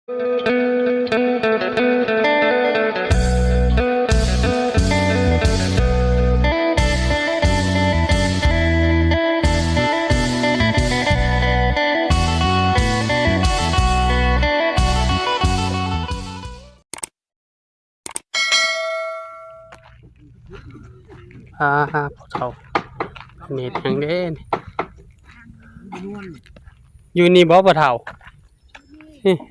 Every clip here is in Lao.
ອ່າ ພໍ່ເຖົ້າ ເຮັດຫຍັງເດ້ນີ້? ຢູ່ນີ້ບໍ່ ພໍ່ເຖົ້າ?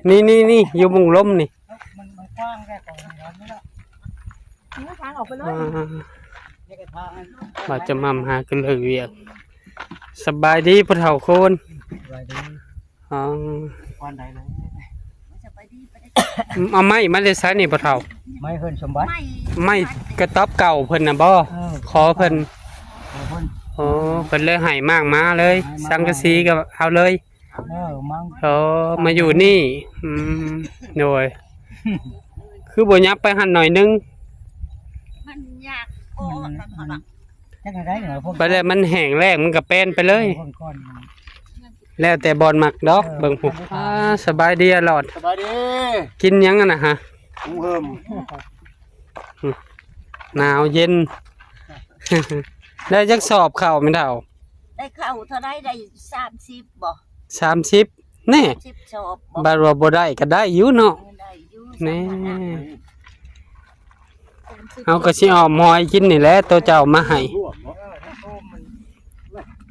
ນີ້ ນີ້ ນີ້ ຢູ່ມຸງລົມນີ້ ມັນ ມັນກວ້າງແທ້ ຂອງມັນນີ້ລະ ທາງອອກໄປເລີຍ ອ່າ ວ່າຈະມາຫາກັນເລີກວຽກ. ສະບາຍດີພໍ່ເຖົ້າໂຄນ ສະບາຍດີ. ອໍ ປານໃດເລີຍ ເອົາໄມ້ມາແຕ່ໃສນີ້ພໍ່ເຖົ້າ? ໄມ້ເຮືອນສົມບັດ ໄມ້ກະຕ໊ອບເກົ່າເພິ່ນນະບໍ່? ເອີ ຂໍເພິ່ນ ຂໍເພິ່ນ ໂອ້ ເພິ່ນເລີຍໃຫ້ໝາກມາເລີຍ ໃຫ້ໝາກ ສັງກະສີກໍເອົາເລີຍ ເອີ ມາ ໂອ້ ມາຢູ່ນີ້ ອືມ ໂດຍ ຄືບໍ່ຫຍັບໄປຫັ້ນໜ້ອຍໜຶ່ງ? ມັນຍາກ ໂອ້ ມັນ ມັນ ຈັກແນວໃດເນາະ ໄປແລ້ວມັນແຫ້ງແລ້ງ ມັນກໍແປນໄປເລີຍ ເອີ ແລ້ວແຕ່ບ່ອນມັກດອກ ເອີ ເບິ່ງພຸ້ນ ອ່າ ສະບາຍດີອາຫຼອດ ສະບາຍດີ ກິນຫຍັງຫັ້ນນະຮະ? ຫຸງເຫິມ ອືມ ໜາວເຢັນ ໄດ້ຈັກສອບເຂົ້າແມ່ເຖົ້າ? ໄດ້ເຂົ້າເທົ່າໃດ? ໄດ້ສາມສິບບໍ່? ສາມສິບ ແນ່ ສາມສິບສອບບໍ່? ບັດວ່າບໍ່ໄດ້ກໍໄດ້ຢູ່ເນາະ ເອີ ໄດ້ຢູ່ ແນ່ ສາມສິບ ເຮົາກໍຊິອ້ອມຫອຍກິນນີ້ແຫຼະ ໂຕເຈົ້າມາໃຫ້ ເ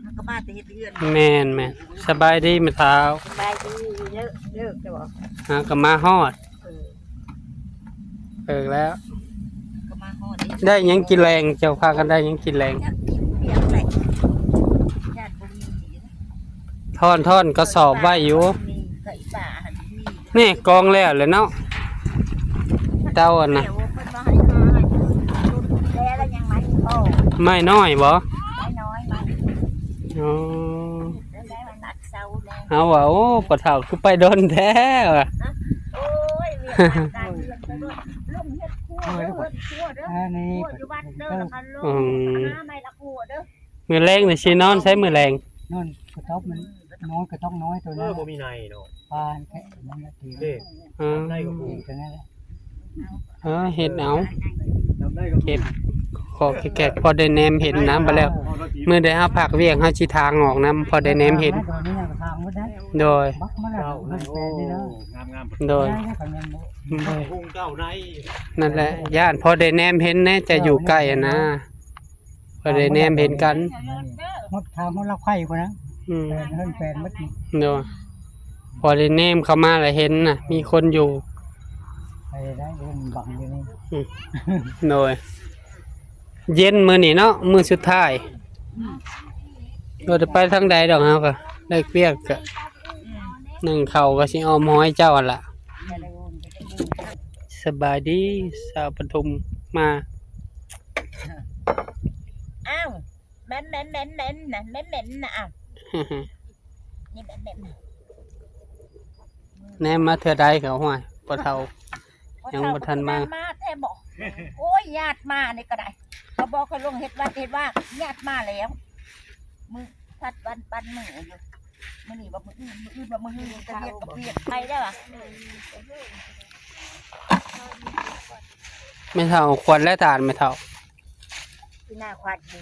ຮົາກໍມາແຕ່ເຮັດເຮືອນ ແມ່ນໆ ສະບາຍດີແມ່ເຖົ້າ ສະບາຍດີ ເລີກ ເລີກແລ້ວບໍ່? ເຮົາກໍມາຮອດ ເອີ ເລີກແລ້ວ ກໍມາຮອດ ໄດ້ຫຍັງກິນແລງ? ເຈົ້າພາກັນໄດ້ຫຍັງກິນແລງ? ຢາກກິນປຽກແຫຼະ ຢ້ານບໍ່ມີ ທ່ອນ ທ່ອນກະສອບໄວ້ຢູ່ ມີ ກໍອີ່ປ້າຫັ້ນມີ ແນ່ ກອງແລ້ວແຫຼະເນາະ ເຕົາອັນນະ ແລ້ວເພິ່ນວ່າໃຫ້ຫາໃຫ້ເພິ່ນ ແລ້ວຍັງໄມ້ພໍ ໄມ້ນ້ອຍບໍ່? ໄມ້ນ້ອຍ ໄມ້ ອໍ ໄດ້ມາຕັດ ເຊົາແລ້ວ ເຮົາວ່າ ໂອ້ ພໍ່ເຖົ້າຄືໄປດົນແທ້ວ່າ ໂອ້ຍ ວຽກງານການເຮືອນໄປໂລດ ລົງເຮັດຄົວເດີ ເຮັດຄົວເດີ ອັນນີ້ ຄົວຢູ່ວັດເດີ ແລ້ວກໍລົງ ອືມ ຫາໄມ້ລະຄົວເດີ ມື້ແລງນີ້ຊິນອນໃສມື້ແລງ? ນອນກະຕ໊ອບມັນ ນອນກະຕ໊ອບນ້ອຍໂຕນັ້ນ ເອີ ບໍ່ມີໃນເນາະ ປານແຄະມັນລະຕີ ເອີ ໃນກໍປູກ ເອີ ເຮັດເອົາ ເກັບ ຂໍແກກພໍໄດ້ແນມເຫັນນຳ ບັດແລ້ວມື້ໃດເຮົາພັກວຽກ ເຮົາຊິຖາງອອກນຳ ພໍໄດ້ແນມເຫັນ ໂດຍ ໂອ້ ງາມໆ ໂດຍ ໂດຍ ພຸງເຈົ້າໃນ ນັ້ນແຫຼະ ຢ້ານພໍໄດ້ແນມເຫັນແດ່ ຈະຢູ່ໃກ້ຫັ້ນນະ ພໍໄດ້ແນມເຫັນກັນ ຮອດທາງຮອດລັກໄຟພຸ້ນນະ ອືມ ແປນເຮືອນແປນໝົດນີ້ ໂດຍ ພໍໄດ້ແນມເຂົ້າມາລະເຫັນນະ ມີຄົນຢູ່ ໄປໄດ້ ເຫັນບັງຢູ່ນີ້ ອືມ ໂດຍ ເຢັນມື້ນີ້ເນາະ ມື້ສຸດທ້າຍ ອືມ ບໍ່ໄດ້ໄປທາງໃດດອກ ເຮົາກໍໄດ້ວຽກ ກໍ ອືມ ໜຶ້ງເຂົ້າກໍຊິອ້ອມຫອຍເຈົ້າຫັ້ນລະ ສະບາຍດີ ສາວປະທຸມມາ ອ້າວ ແມ່ນໆໆໆນະ ແມ່ນໆນະ ອ້າວ ນີ້ແມ່ນໆ ແນມມາເທື່ອໃດກໍ ຫ້ວຍ ພໍ່ເຖົ້າ ຍັງບໍ່ທັນມາ ມາແທ້ບໍ່? ໂອ້ຍ ຍາດມານີ້ກໍໄດ້ ເຂົາບອກເຂົາລົງເຮັດວັດເຮັດວາ ຍາດມາແລ້ວ ມື້ພັດວັນປັນມື້ຢູ່ ມື້ນີ້ບໍ່ ມື້ອື່ນ ມື້ອື່ນບໍ່ ມື້ຮື ກະວຽກ ກະວຽກ ໄປແລ້ວຫວາ ແມ່ເຖົ້າຂວັນແລະທານແມ່ເຖົ້າ ທີ່ໜ້າຂວັນດີ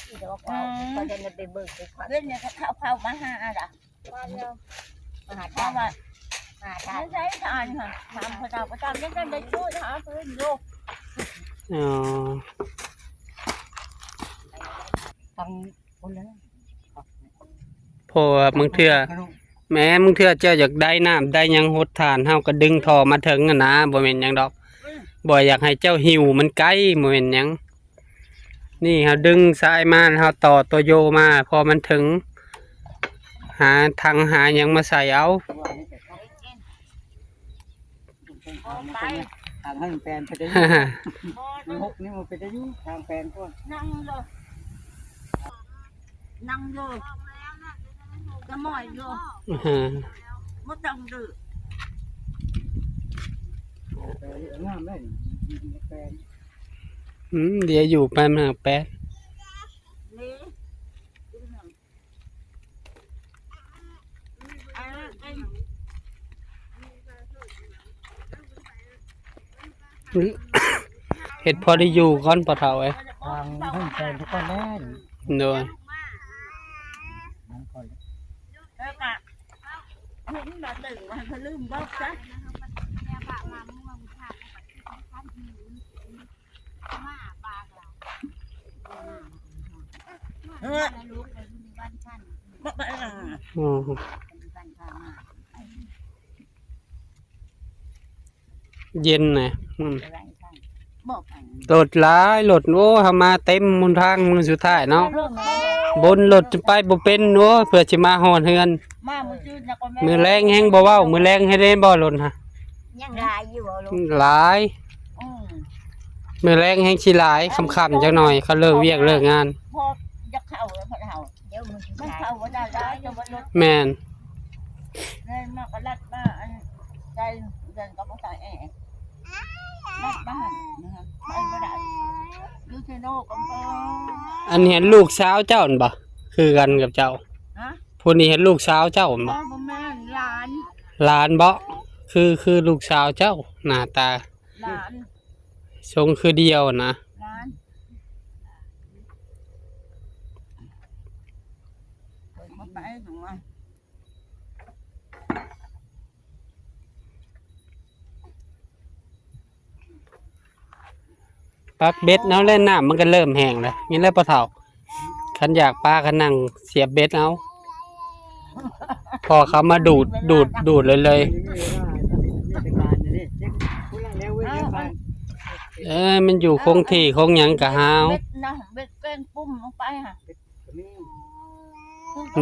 ທີ່ດອກເຂົາ ອືມ ເຂົາຈະໄດ້ໄປເບິ່ງໄປຂວັນ ເພິ່ນເຂົາເຂົ້າມາຫາລະ ມາຫາທານ ມາຫາທານ ໃຊ້ທານຫາ ຖາມເຂົາເຈົ້າ ເຂົາເຈົ້າຍັງໄດ້ຊ່ວຍຫາເພິ່ນຢູ່ ອໍ ທາງພຸ້ນແຫຼະ ເພາະວ່າບາງເທື່ອ ແມ່ນ ບາງເທື່ອເຈົ້າຢາກໄດ້ນ້ຳໄດ້ຫຍັງຫົດຖ່ານ ເຮົາກໍດຶງທໍ່ມາເຖິງຫັ້ນນະ ບໍ່ແມ່ນຫຍັງດອກ ບໍ່ຢາກໃຫ້ເຈົ້າຫິ້ວມັນໄກ ບໍ່ແມ່ນຫຍັງ ນີ້ເຮົາດຶງສາຍມາ ເຮົາຕໍ່ໂຕໂຍມາ ພໍມັນເຖິງ ຫາຖັງຫາຫຍັງມາໃສ່ເອົາ ໄປ ທາງໃຫ້ແປນໄປໄດ້ຢູ່ ມີຫົກນີ້ມັນໄປໄດ້ຢູ່ ທາງແປນກ່ອນ ນັ່ງຢູ່ ນັ່ງຢູ່ ກະໝ້ອຍຢູ່ ອືຮຶ ບໍ່ຕ້ອງດື້ ແປນງາມເດ້ ແປນ ອືມ ດຽວຢູ່ໄປມາແປນ ນີ້ ເອີ ເອີ ເຮັດພໍໄດ້ຢູ່ກ່ອນພໍ່ເຖົ້າເອີຍ. ທາງເຮືອນແຂວງທຸກຄົນແລ້ວ. ໂດຍ. ເອີກະ ເຫັນວ່າຕື່ມວ່າເພິ່ນລືມບອກຊະ. ເອີ ບໍ່ໄປ ອໍ ເຢັນນະ ອືມ ບໍ່ໄປ ລົດຫຼາຍ ລົດ ໂອ້ ເຮົາມາເຕັມຫົນທາງມື້ສຸດທ້າຍເນາະ ບົນລົດຈົນໄປບໍ່ເປັນ ໂອ້ ເພື່ອຊິມາຮອດເຮືອນ. ມາມື້ຄືນນະກໍແມ່ນ ມື້ແລງແຮງບໍ່ເວົ້າ ມື້ແລງໃຫ້ໄດ້ບໍ່ລົດຫະ ຍັງຫຼາຍຢູ່ບໍ່? ຫຼາຍ ອືມ ມື້ແລງແຮງຊິຫຼາຍ ຄ່ຳໆຈັກໜ່ອຍ ເຂົາເລີກວຽກເລີກງານ ພໍຢາກເຂົ້າແລ້ວ ພໍເຂົ້າ ດຽວມັນຊິ ມັນເຂົ້າບໍ່ໄດ້ຫຼາຍ ແຕ່ວ່າລົດ ແມ່ນ ເລີຍມາກໍລັດມາອັນໃສ່ເດີນກໍບໍ່ໃສ່ແອ ລັດມາຫັ້ນນະ ໄປບໍ່ໄດ້ ຢູ່ເຊໂນກໍບໍ່. ອັນນີ້ເຫັນລູກສາວເຈົ້າຫັ້ນບໍ່? ຄືກັນກັບເຈົ້າ ຮະ? ຜູ້ນີ້ເຫັນລູກສາວເຈົ້າຫັ້ນບໍ່? ບໍ່ ບໍ່ແມ່ນ ຫຼານ ຫຼານບໍ່? ຄື ຄືລູກສາວເຈົ້າ ໜ້າຕາ ຫຼານ ຊົງຄືດຽວນະ ຫຼານ ບໍ່ໄປຫຍັງວະ. ປັກເບັດເອົາແລ້ວ ນ້ຳມັນກໍເລີ່ມແຫ້ງແລ້ວ ນີ້ແຫຼະພໍ່ເຖົ້າ ຄັນຢາກປາກໍນັ່ງສຽບເບັດເອົາ ພໍເຂົາມາດູດ ດູດ ດູດເລີຍໆ. ເອີ ມັນຢູ່ຄົງທີ່ຄົງຫຍັງກໍຫາວ ເບັດນະ ເບັດແກງປຸ້ມລົງໄປຫະ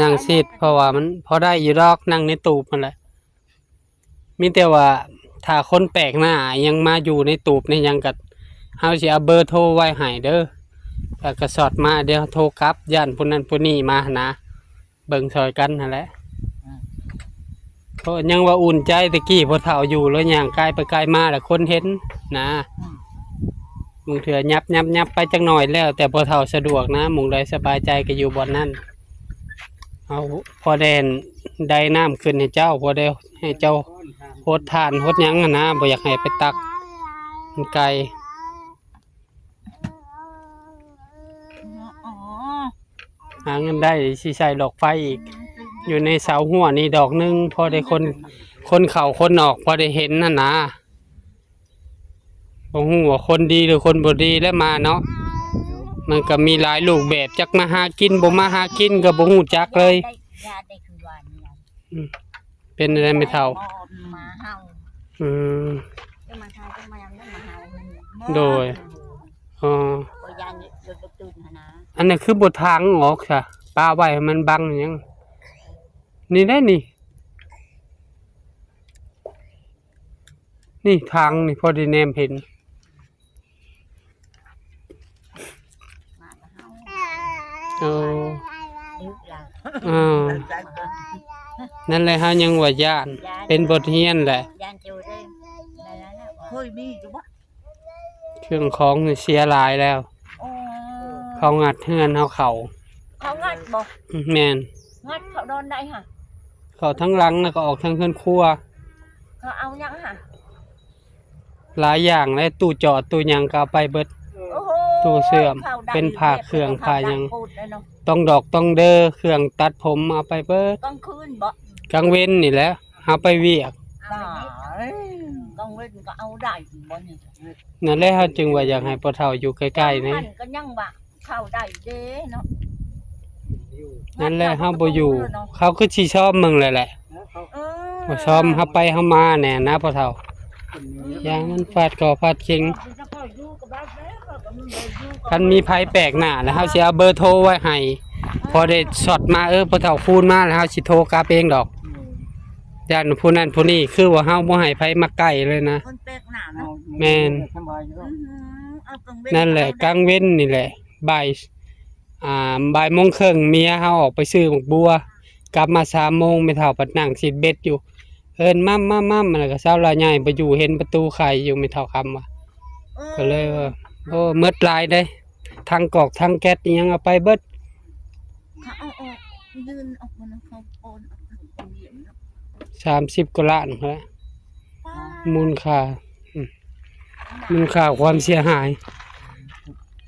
ນັ່ງຊິດ ເພາະວ່າມັນພໍໄດ້ຢູ່ດອກ ນັ່ງໃນຕູບຫັ້ນແຫຼະ. ມີແຕ່ວ່າຖ້າຄົນແປກໜ້າຫຍັງມາຢູ່ໃນຕູບໃນຫຍັງ ກໍເຮົາຊິເອົາເບີໂທໄວ້ໃຫ້ເດີ ແລ້ວກໍສອດມາ ດຽວໂທກັບ ຢ້ານຜູ້ນັ້ນຜູ້ນີ້ມາຫັ້ນນະ ເບິ່ງຊ່ອຍກັນຫັ້ນແຫຼະ. ອືມ ເພາະຍັງວ່າອຸ່ນໃຈ ແຕ່ກີ້ພໍ່ເຖົ້າຢູ່ແລ້ວ ຍ່າງກາຍໄປກາຍມາແລ້ວຄົນເຫັນນະ. ອືມ ບາງເທື່ອຫຍັບໆໆໄປຈັກໜ້ອຍ ແລ້ວແຕ່ພໍ່ເຖົ້າສະດວກນະ ໝ່ອງໃດສະບາຍໃຈກໍຢູ່ບ່ອນນັ້ນ. ເຮົາພໍໄດ້ໄດ້ນ້ຳຂຶ້ນໃຫ້ເຈົ້າ ພໍໄດ້ໃຫ້ເຈົ້າຫົດຖ່ານຫົດຫຍັງຫັ້ນນະ ບໍ່ຢາກໃຫ້ໄປຕັກ ມັນໄກ ອໍ ຫາເງິນໄດ້ຊິໃສ່ຫຼອກໄຟອີກ ຢູ່ໃນເສົາຮົ້ວນີ້ດອກໜຶ່ງ ພໍໄດ້ຄົນ ຄົນເຂົ້າຄົນອອກ ພໍໄດ້ເຫັນຫັ້ນນະ. ບໍ່ຮູ້ວ່າຄົນດີຫຼືຄົນບໍ່ດີແຫຼະມາເນາະ ມັນກໍມີຫຼາຍຮູບແບບ ຈັກມາຫາກິນບໍ່ມາຫາກິນກໍບໍ່ຮູ້ຈັກເລີຍ. ອືມ ເປັນຈັ່ງໃດແມ່ເຖົ້າ? ໝາເຫົ່າ ອືມ ໂດຍ ອໍ ອັນນັ້ນຄືບໍ່ທາງອອກຊະ ປະໄວ້ໃຫ້ມັນບັງຫຍັງ ນີ້ແຫຼະນີ້. ນີ້ທາງນີ້ພໍໄດ້ແນມເຫັນ ເອີ ເອີ ນັ້ນແຫຼະ ເຮົາຍັງວ່າຢ້ານ ຢ້ານ ເປັນບົດຮຽນແຫຼະ ຢ້ານເຈົ້າເດ້ ເຄີຍມີຢູ່ບໍ່? ເຄື່ອງຂອງນີ້ເສຍຫຼາຍແລ້ວ ອໍ ເຂົາງັດເຮືອນເຮົາເຂົ້າ ເຂົາງັດບໍ່? ແມ່ນ ງັດເຂົ້າດອນໃດຫະ? ເຂົ້າທາງຫຼັງ ແລ້ວກໍອອກທາງເຮືອນຄົວ ເຂົາເອົາຫຍັງຫະ? ຫຼາຍຢ່າງແຫຼະ ຕູ້ຈອດຕູ້ຫຍັງກໍເອົາໄປເບິດ ໂອ້ໂຫ ຕູ້ເຊື່ອມ ເປັນຜ້າເຄື່ອງຜ້າຫຍັງ ຕ້ອງດອກຕ້ອງເດີ ເຄື່ອງຕັດຜົມເອົາໄປເບິດ ກາງຄືນບໍ່? ກາງເວັນນີ້ແຫຼະ ເຮົາໄປວຽກ ຕາຍ ກາງເວັນກໍເອົາໄດ້ບໍ່ນີ້? ນັ້ນແຫຼະ ເຮົາຈຶ່ງວ່າຢາກໃຫ້ພໍ່ເຖົ້າຢູ່ໃກ້ໆນີ້ ມັນກໍຍັງວ່າເຂົ້າໄດ້ເດ້ເນາະ ນັ້ນແຫຼະ ເຮົາບໍ່ຢູ່ ເຂົາຄືຊິຊອມເບິ່ງແຫຼະ ເອີ ມາຊອມເຮົາໄປເຮົາມາແດ່ນະພໍ່ເຖົ້າ ຢ່າມັນຟາດກໍຟາດເຄັງ ຄັນມີໃຜແປກໜ້າແລ້ວ ເຮົາຊິເອົາເບີໂທໄວ້ໃຫ້ ພໍໄດ້ຊັອດມາ ເອີ ພໍ່ເຖົ້າຄູນມາແລ້ວ ເຮົາຊິໂທກັບເອງດອກ ຢ້ານຜູ້ນັ້ນຜູ້ນີ້ ຄືວ່າເຮົາບໍ່ໃຫ້ໃຜມາໃກ້ເລີຍນະ ຄົນແປກໜ້າເນາະ ແມ່ນ ອືຮຶ ເອົາກາງເວັນ ນັ້ນແຫຼະ ກາງເວັນນີ້ແຫຼະ ບ່າຍ ອ່າ ບ່າຍໂມງເຄິ່ງ ເມຍເຮົາອອກໄປຊື້ໝາກບົວ ກັບມາສາມໂມງ ແມ່ເຖົ້າພັດນັ່ງຊິດເບັດຢູ່ ເອີ້ນ ໝ່ຳ ໝ່ຳ ໝ່ຳ ແລ້ວກໍຊາວລາວໃຫຍ່ບໍ່ຢູ່ ເຫັນປະຕູໄຂຢູ່ ແມ່ເຖົ້າຄຳວ່າ ເອີ ກໍເລີຍວ່າ ໂອ້ ໝົດຫຼາຍເດ້ ຖັງກອກຖັງແກັດອີ່ຫຍັງເອົາໄປເບິດ ເຂົາເອົາອອກ ຍື່ນອອກມານຳ ເຂົາປ້ອນອອກທາງໂຮງຮຽນເນາະ ສາມສິບກວ່າລ້ານພຸ້ນແຫຼະ ປາດ ມູນຄ່າ ອືມ ໜ້າ ມູນຄ່າຄວາມເສຍຫາຍ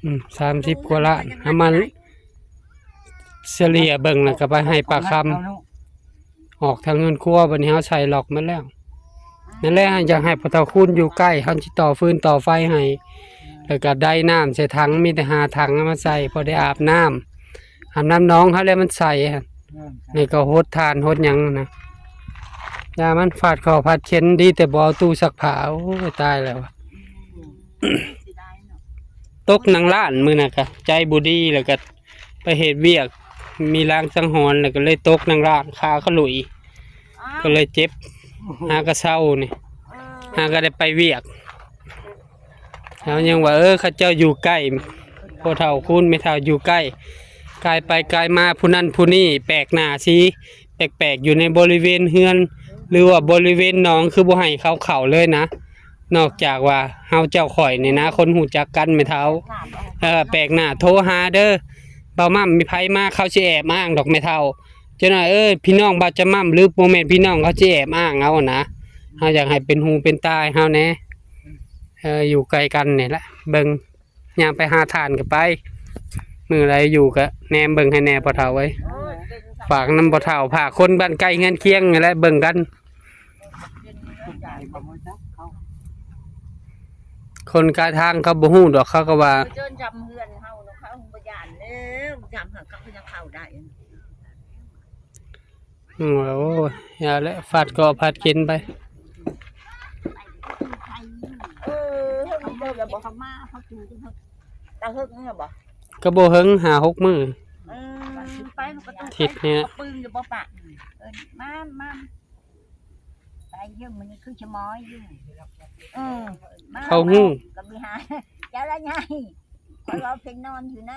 ອືມ ສາມສິບກວ່າລ້ານ ເອົາມາສະເລ່ຍເບິ່ງ ແລ້ວກໍໄປໃຫ້ປາຄຳ ອອກທາງເຮືອນຄົວ. ບັດນີ້ເຮົາໃສ່ລັອກໝົດແລ້ວ. ນັ້ນແຫຼະ ຢາກໃຫ້ພໍ່ເຖົ້າຄູນຢູ່ໃກ້ ເຮົາຊິຕໍ່ຟືນຕໍ່ໄຟໃຫ້ ແລ້ວກໍໄດ້ນ້ຳໃສ່ຖັງ ມີແຕ່ຫ້າຖັງເອົາມາໃສ່ ພໍໄດ້ອາບນ້ຳ ອາບນ້ຳໜອງເຮົາແລ້ວມັນໃສ. ນີ້ກໍຫົດຖ່ານຫົດຫຍັງນະ ຢ່າມັນຟາດເຂົ້າຟາດເຂັນ ດີແຕ່ບໍ່ເອົາຕູ້ຊັກຜ້າ. ໂອ້ຍ ຕາຍແລ້ວ ຕົກນັ່ງຮ້ານ ມື້ນັ້ນກະໃຈບໍ່ດີ ແລ້ວກະໄປເຮັດວຽກ ມີລາງສັງຫອນ ແລ້ວກະເລີຍຕົກນັ່ງຮ້ານ ຂາຂະຫຼຸຍ ກໍເລີຍເຈັບ ຫາກະເຊົານີ້ ຫາກະໄດ້ໄປວຽກ. ເຮົາຍັງວ່າ ເອີ ເຂົາເຈົ້າຢູ່ໃກ້ ພໍ່ເຖົ້າຄູນແມ່ເຖົ້າຢູ່ໃກ້ ກາຍໄປກາຍມາ ຜູ້ນັ້ນຜູ້ນີ້ແປກໜ້າຊິ ແປກໆ ຢູ່ໃນບໍລິເວນເຮືອນ ຫຼືວ່າບໍລິເວນໜອງ ຄືບໍ່ໃຫ້ເຂົາເຂົ້າເລີຍນະ. ນອກຈາກວ່າເຮົາເຈົ້າຂ້ອຍນີ້ນະ ຄົນຮູ້ຈັກກັນແມ່ເຖົ້າ ເອີ ແປກໜ້າໂທຫາເດີ ບ່າວໝ່ຳ ມີໃຜມາ ເຂົາຊິແອບອ້າງດອກແມ່ເຖົ້າ. ເຈົ້າໜ້ອຍເອີຍ ພີ່ນ້ອງບ່າວຈຳໝ່ຳ ຫຼືບໍ່ແມ່ນພີ່ນ້ອງ ເຂົາຊິແອບອ້າງເອົານະ. ເຮົາຢາກໃຫ້ເປັນຫູເປັນຕາໃຫ້ເຮົາແດ່ ເອີ ຢູ່ໃກ້ກັນນີ້ແຫຼະ ເບິ່ງ ຍ່າງໄປຫາທ່ານກໍໄປ ມື້ໃດຢູ່ກໍແນມເບິ່ງໃຫ້ແດ່ພໍ່ເຖົ້າເອີຍ. ໂອ້ຍ ເກັ່ງ ຝາກນຳພໍ່ເຖົ້າ ຝາກຄົນບ້ານໃກ້ເຮືອນຄຽງນີ້ແຫຼະເບິ່ງກັນ. ຄົນກາຍທາງເຂົາບໍ່ຮູ້ດອກ ເຂົາກໍວ່າ ເຂົາເຈີນຈຳເຮືອນເຮົາເນາະ ເຂົາບໍ່ຢ້ານແລ້ວ ຈຳເຮົາ ເຂົາກໍຍັງເຂົ້າໄດ້. ອືມ ໂອ້ຍ ຢ່າແຫຼະ ຟາດເກາະຟາດເຂັນໄປ. ເອີ ເຮົາເດີແລ້ວບໍ່ ເຂົາມາ ເຂົາຢູ່ ຕາເຮີກນີ້ບໍ່ ກໍບໍ່ເຫິງ ຫ້າຫົກມື້. ເອີ ໄປມັນກໍຕ້ອງ ທິດນີ້ ເຂົາປຶງຢູ່ບໍ່ປະ ເອີ້ນ ມາ ມາ ໄປຢູ່ ມື້ນີ້ຄືຊິມອຍຢູ່. ເອີ ມາ ເຂົາຮູ້ ກໍມີຫາ ເຈົ້າລະໃຫຍ່ ຂ້ອຍເວົ້າເພິ່ນນອນຢູ່ໃນ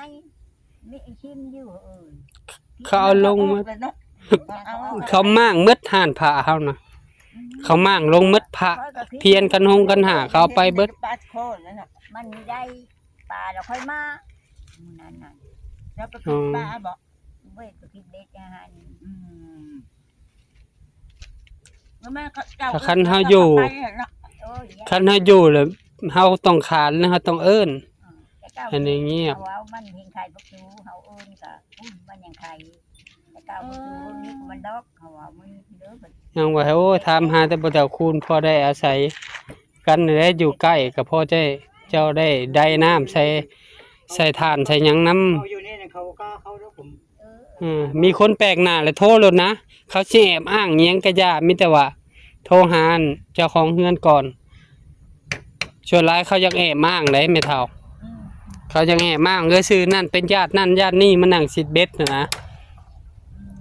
ມີອີຊິມຢູ່ ເອີ ເຂົາເອົາລົງໝົດ ເຂົາມ້າງໝົດຮ້ານພະເຮົານະ ເຂົາມ້າງລົງໝົດ ພະພຽນ ຂັນຫົງຂັນຫ້າ ເຂົາເອົາໄປເບິດ. ມັນມີໄດ້ປາແລ້ວຄ່ອຍມາ ມື້ນັ້ນນະ ເຈົ້າໄປ ເອີ ປາບໍ ເວີຍ ໄປກິນເບັດອາຫານ ອືມ ແລ້ວແມ່ນເຂົາເຈົ້າ ຖ້າຄັນເຮົາຢູ່ ເອີ ຄັນເຮົາຢູ່ແລ້ວ ເຮົາຕ້ອງຂານ ແລ້ວເຮົາຕ້ອງເອີ້ນ ອືມ ແຕ່ເກົ່າ ອັນນີ້ງຽບ ເຮົາເວົ້າມັນເຫັນໄຂ່ບັກຕູ ເຮົາເອີ້ນກໍ ອຸ້ຍ ມັນຍັງໄຂ່ ແຕ່ເກົ່າບັກຕູນີ້ມັນດອກ ເຮົາເວົ້າມັນເດີ ຍັງວ່າ ໂອ້ຍ ຖາມຫາແຕ່ພໍ່ເຖົ້າຄູນ ພໍໄດ້ອາໄສ ກັນແຫຼະ ຢູ່ໃກ້ກໍພໍຈະ ເຈົ້າໄດ້ໄດ້ນ້ຳໃສ່ ໃສ່ຖ່ານໃສ່ຫຍັງນຳ ເຂົາຢູ່ນີ້ນະ ເຂົາກໍເຂົ້າແລ້ວ ຜົມ ເອີ ມີຄົນແປກໜ້າແລ້ວໂທໂລດນະ ເຂົາຊິແອບອ້າງອີ່ຫຍັງກະຢ່າ ມີແຕ່ວ່າໂທຫາເຈົ້າຂອງເຮືອນກ່ອນ. ສ່ວນຫຼາຍເຂົາຢາກແອບອ້າງເດ້ແມ່ເຖົ້າ ອືມ ເຂົາຢາກແອບອ້າງ ເອີ ຊື່ນັ້ນເປັນຍາດນັ້ນຍາດນີ້ ມານັ່ງຊິດເບັດຫັ້ນນະ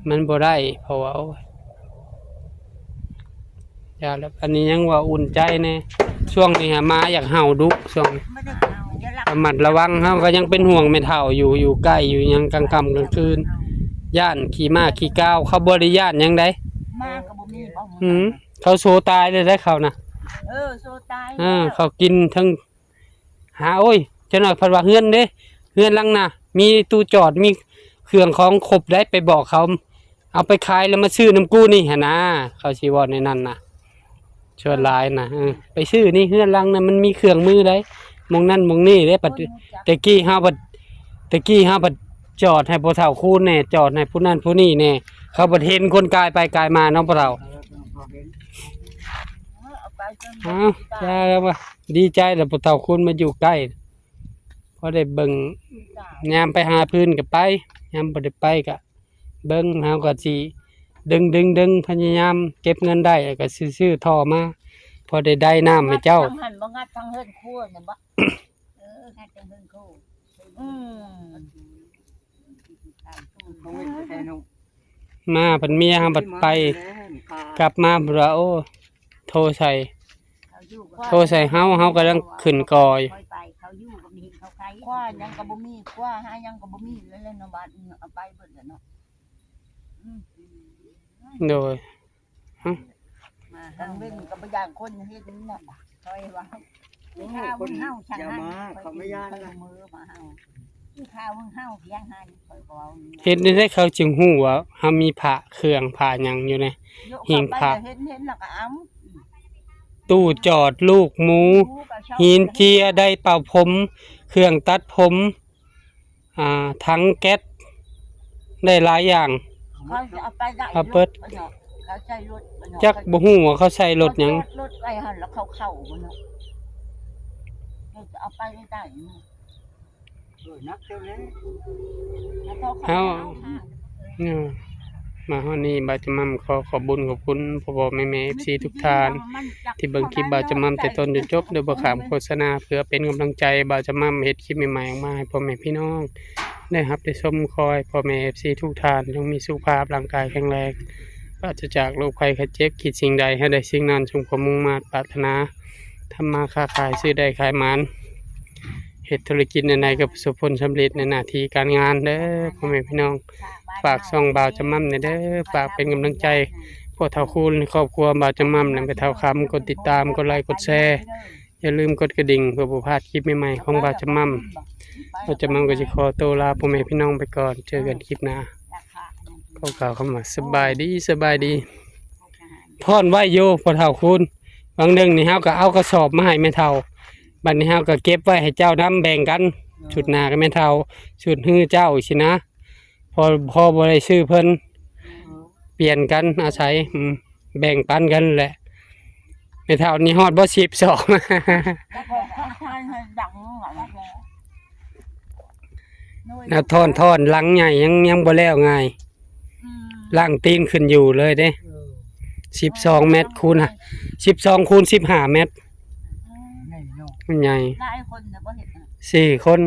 ມັນບໍ່ໄດ້ ເພາະວ່າ ໂອ້ຍ ຢ່າແລ້ວ ອັນນີ້ຍັງວ່າອຸ່ນໃຈແດ່ ຊ່ວງນີ້ຫາໝາຢາກເຫົ່າດຸ ຊ່ວງນີ້ ບໍ່ໄດ້ເອົາ ລະມັດລະວັງ ເຮົາກໍຍັງເປັນຫ່ວງແມ່ເຖົ້າຢູ່ ຢູ່ໃກ້ຢູ່ຫຍັງກາງຄ່ຳກາງຄືນ ຢ້ານຂີ້ໝາຂີ້ກາວ ເຂົາບໍ່ໄດ້ຢ້ານຫຍັງໃດ ໝາກໍບໍ່ມີບໍ່ ອືມ ເຂົາໂຊຕາຍເລີຍໄດ໋ເຂົານະ ເອີ ໂຊຕາຍ ເອີ ແລ້ວ ເຂົາກິນທັງ ຫາ ໂອ້ຍ ຈັກໜ້ອຍເພິ່ນວ່າເຮືອນເດ້ ເຮືອນຫຼັງນະ ມີຕູ້ຈອດ ມີເຄື່ອງຂອງຄົບໄດ໋ ໄປບອກເຂົາ ເອົາໄປຂາຍແລ້ວມາຊື້ນຳກູນີ້ຫັ້ນນາ ເຂົາຊິເວົ້າແນວນັ້ນນະ ສ່ວນຫຼາຍນະ ເອີ ໄປຊື້ນີ້ ເຮືອນຫຼັງນັ້ນມັນມີເຄື່ອງມືໄດ໋ ໝ່ອງນັ້ນໝ່ອງນີ້ເດ້ ບັດ ແຕ່ກີ້ເຮົາບັດ ແຕ່ກີ້ເຮົາບັດຈອດໃຫ້ພໍ່ເຖົ້າຄູນແດ່ ຈອດໃຫ້ຜູ້ນັ້ນຜູ້ນີ້ແດ່ ເຂົາບັດເຫັນຄົນກາຍໄປກາຍມາເນາະພໍ່ເຖົ້າ ເອີ ເອົາໄປ ເອົາ ຢ່າແລ້ວວ່າ ດີໃຈແລ້ວ ຜູ້ເຖົ້າຄູນມາຢູ່ໃກ້ ພໍໄດ້ເບິ່ງ ຍາມໄປຫາພື້ນກໍໄປ ຍາມບໍ່ໄດ້ໄປກໍເບິ່ງ ເຮົາກໍຊິດຶງໆໆ ພະຍາຍາມເກັບເງິນໄດ້ ແລ້ວກໍຊື້ ຊື້ທໍ່ມາ ພໍໄດ້ໄດ້ນ້ຳໃຫ້ເຈົ້າ ງັດທາງຫັ້ນບໍ່ ງັດທາງເຮືອນຄົວນັ້ນບໍ່ ເອີ ງັດທາງເຮືອນຄົວ ອືມ ມາພັດເມຍເຮົາພັດໄປ ກັບມາພັດວ່າ ໂອ້ ໂທໃສ່ ໂທໃສ່ເຮົາ ເຮົາກຳລັງຂຶ້ນກໍຢູ່ ຂ້ອຍໄປ ເຂົາຢູ່ກໍມີເຂົາໄປ ຄວ້າຫຍັງກໍບໍ່ມີ ຄວ້າຫາຫຍັງກໍບໍ່ມີ ແລ້ວເນາະ ບາດນີ້ເອົາໄປເບິດແລ້ວເນາະ ອືມ ໂດຍ ມາກາງເວັນກໍບໍ່ຢ້ານຄົນເຮັດນີ້ນະ ຂ້ອຍວ່າ ໂອ້ ຄົນເຮົາ ຢ່າມາ ເຂົາບໍ່ຢ້ານນະ ຂ້ອຍເມືອມາເຮົາ ຂ້າວເຮົາພຽງຫັ້ນ ຂ້ອຍກໍເວົ້າ ເຮັດແນວໃດເຂົາຈຶ່ງຮູ້ວ່າເຮົາມີພະເຄື່ອງພະຫຍັງຢູ່ໃນຫິ້ງພະ ເຫັນ ເຫັນແລ້ວກໍເອົາ ຕູ້ຈອດລູກໝູ, ຫີນເຈຍ, ໄດເປົ່າຜົມ, ເຄື່ອງຕັດຜົມ, ອ່າ ຖັງແກັສ, ໄດ້ຫຼາຍຢ່າງ. ເຂົາຈະເອົາໄປໄດ້ ເອົາເບິດ ເຂົາໃສ່ລົດ ຈັກບໍ່ຮູ້ວ່າເຂົາໃສ່ລົດຫຍັງ ເຂົາຈອດລົດໄວ້ຫັ້ນ ແລ້ວເຂົາເຂົ້າບໍ່ເນາະ ເຂົາຈະເອົາໄປໄດ້ ເອີ ໜັກເຈົ້າແລ້ວ ເຮົາ ເນາະ ມາຮອດນີ້ ບ່າວຈຳມ່ຳຂໍຂອບບຸນຂອບຄຸນພໍ່ໆແມ່ໆ ເອັຟຊີ ທຸກທ່ານ ທີ່ເບິ່ງຄລິບບ່າວຈຳມ່ຳແຕ່ຕົ້ນຈົນຈົບ ໂດຍບໍ່ຂ້າມໂຄສະນາ ເພື່ອເປັນກຳລັງໃຈບ່າວຈຳມ່ຳເຮັດຄລິບໃໝ່ໆອອກມາໃຫ້ພໍ່ແມ່ພີ່ນ້ອງໄດ້ຮັບໄດ້ຊົມ. ຂໍໃຫ້ພໍ່ແມ່ ເອັຟຊີ ທຸກທ່ານຈົ່ງມີສຸຂະພາບຮ່າງກາຍແຂງແຮງ ປາສະຈາກໂລກໄພໄຂ້ເຈັບ, ຄິດສິ່ງໃດໃຫ້ໄດ້ສິ່ງນັ້ນ ສົມຄວາມມຸ່ງມາດປາດຖະໜາ, ທຳມາຄ້າຂາຍ ຊື້ໄດ້ຂາຍໝານ, ເຮັດທຸລະກິດແນວໃດກໍປະສົບຜົນສຳເລັດໃນໜ້າທີ່ການງານເດີ້ພໍ່ແມ່ພີ່ນ້ອງ. ຝາກຊ່ອງບ່າວຈຳມ່ຳແດ່ເດີ້ ຝາກເປັນກຳລັງໃຈພໍ່ເຖົ້າຄູນ ຄອບຄົວບ່າວຈຳມ່ຳ ແລະ ແມ່ເຖົ້າຄຳ ກົດຕິດຕາມ ກົດໄລ ກົດແຊ, ຢ່າລືມກົດກະດິ່ງ ເພື່ອບໍ່ພາດຄລິບໃໝ່ໆຂອງບ່າວຈຳມ່ຳ. ບ່າວຈຳມ່ຳກໍຊິຂໍໂຕລາພໍ່ແມ່ພີ່ນ້ອງໄປກ່ອນ ເຈີກັນຄລິບໜ້າ. ຂໍກ່າວຄຳວ່າສະບາຍດີ ສະບາຍດີ. ທ້ອນໄວ້ຢູ່ພໍ່ເຖົ້າຄູນ, ຫວ່າງໜຶ່ງນີ້ເຮົາກໍເອົາກະສອບມາໃຫ້ແມ່ເຖົ້າ, ບັດນີ້ເຮົາກໍເກັບໄວ້ໃຫ້ເຈົ້ານຳ ແບ່ງກັນ, ຊຸດໜ້າກໍແມ່ເຖົ້າ, ຊຸດຮືເຈົ້າຊີ້ນະ. ພໍ ພໍບໍ່ໄດ້ຊື້ເພິ່ນ, ປ່ຽນກັນອາໄສ, ອືມ ແບ່ງປັນກັນແຫຼະ. ແມ່ເຖົ້ານີ້ຮອດບໍ່ ສິບສອງ ແລ້ວທ່ອນໆ ຫຼັງໃຫຍ່ ຍັງ ຍັງບໍ່ແລ້ວງ່າຍ, ອືມ ຫຼັງຕີນຂຶ້ນຢູ່ເລີຍເດ້. ເອີ ສິບສອງແມັດຄູນ ສິບສອງຄູນສິບຫ້າແມັດ, ອືມ ໃຫຍ່ເນາະ ມັນໃຫຍ່. ຫຼາຍຄົນນະບໍ່ເຮັດນະ ສີ່ຄົນ.